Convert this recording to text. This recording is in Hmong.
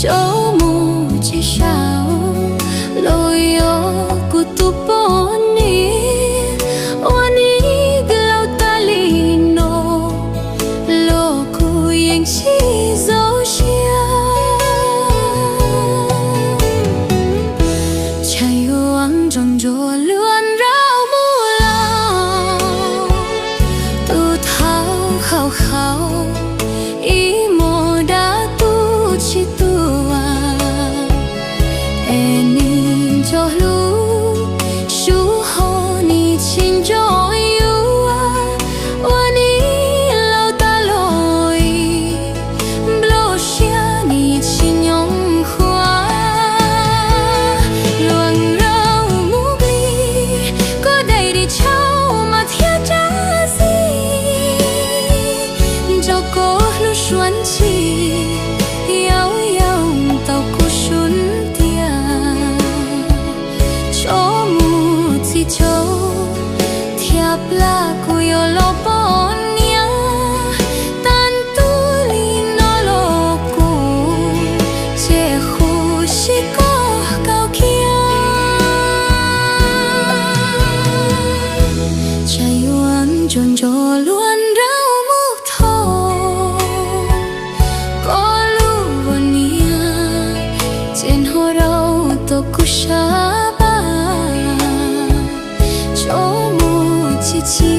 Rau mus tsis sab, los yog kuv tus poj niam uas nim laus tas li no, los kuv yeej tsis zoo siab. Tshav yuav ntsuag ntsuag luag nraug mus lawm, tus thaub khaum khaum ib hmos dab tuag tsis tuag, es nim nco hlub sub ho nim tsis nco yuav, ua nim laus tas los nplooj siab nim tsis nyob huv. Luag nraug mus plig, koj daim ris tshaum mas thiab dab tsi, nco koj hlub suav ntsis, yau yau tau kuv sub ntiag. Tso mus txiv tso, thiab plam kuv yuav los poj niam, tag ntuj li no los kuv tseem huv si koj kaum kiag. Tshav yuav ntsuag ntsuag luag nraug mus thov, koj lub ua niam tseem hnov rau tau kuv sab paj. Tso mus tsis txi